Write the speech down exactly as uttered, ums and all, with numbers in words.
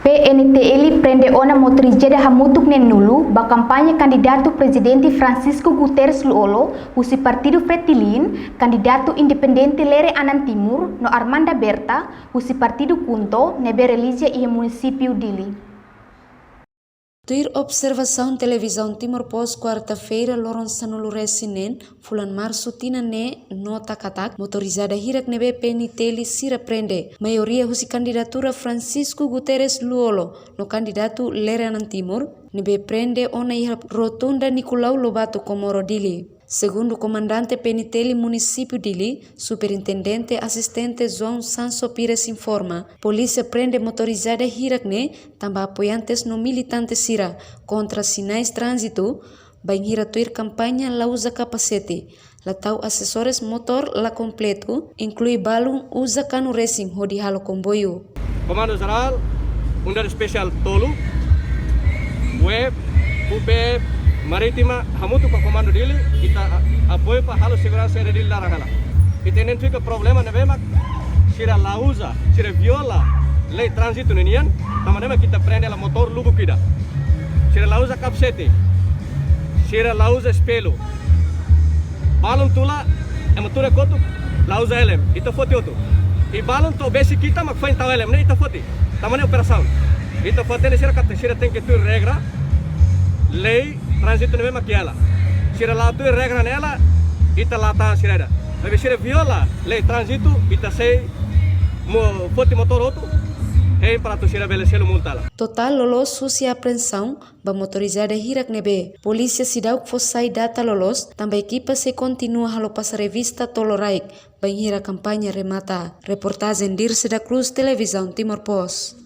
P N T L prende ona motorizada hamutuk neen-nulu ba kampaña kandidatu Prezidente Francisco Guterres Lú-Olo husi partidu Fretilin, kandidatu independente Lere Anan Timur, no Armanda Berta husi partidu KHUNTO ne'ebé realiza iha munisípiu Dili. Tuir observasaun Televizaun Timor Post, kuarta-feira, loron sanulu-resin-neen, fulan Marsu tinan ne'e, nota katak motorizada hirak ne'ebé P N T L sira prende, maioria husi kandidatura Francisco Guterres Lú-Olo no kandidatu Lere Anan Timur, ne'ebé prende ona iha rotunda Nicolau Lobato Comoro, Dili. Segundu komandante P N T L munisípiu Dili, Superintendente Asistente João Sancho Pires informa, polísia prende motorizada hirak ne'e tanba apoiantes no militante sira kontra sinais tránzitu, bainhira tuir kampaña la uza kapasete, la tau asesórius motór la kompletu, inklui balun uza kanu resin hodi halo komboiu. Komandu Jerál, Unidade Espesiál tolu, WEB, UPF, Marítima, hamutuk ho Komandu Dili, ita a-, apoiu para halo seguransa iha Dili laran hela. Ita identifika problema ne'ebé mak sira la uza, sira viola lei tránzitu ninian, tanba ne'e mak ita prende hela motór lubuk ida. Sira la uza kapasete, sira la uza espellu. Balun tula, ema tuur iha kotuk, la uza helm, ita foti hotu. I balun to'o besik ita mak foin tau helm, ne'e ita foti. Tanba ne'e operasaun. Ita foti ne'e sira katak sira tenke tuir regra lei tránzitu ne'ebé mak iha hela. Sira la tuir regra ne'e hela, ita la tahan sira ida. Maibé sira viola lei tránzitu, ita sei mo-, foti motór hotu, hein para atu sira bele selu multa hela. Totál loloos husi apreensaun ba motorizada hirak ne'ebé polísia seidauk fó sai data loloos, tanba ekipa sei kontinua halo pasa revista to'o loraik, bainhira kampaña remata. Reportajen Dirce da Cruz, Televizaun Timor Post.